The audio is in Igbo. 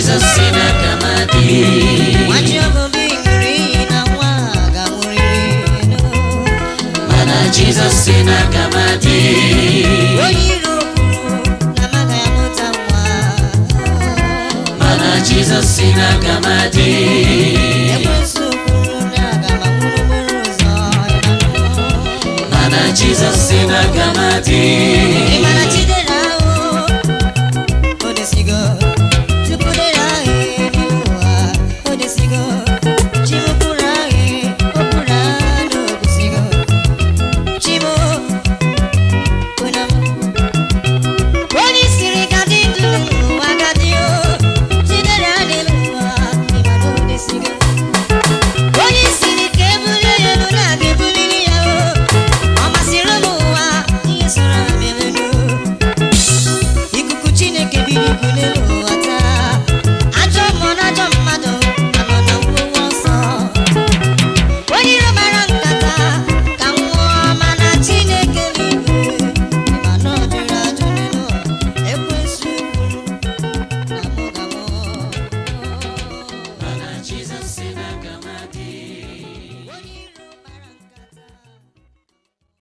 Jizọs si na aga m adị. Nwachi obi ṅụrụ iyi na nwa ga-amụrịrị. Mana Jizọs si na aga m adị. Onye iro kwuru na m agaghị amụta nwa. Mana Jizọs si na aga m adị. Ekwensu kwuru na aga m anwụ n'okporo ụzọ. Mana Jizọs si na aga m adị. Ị mara Chi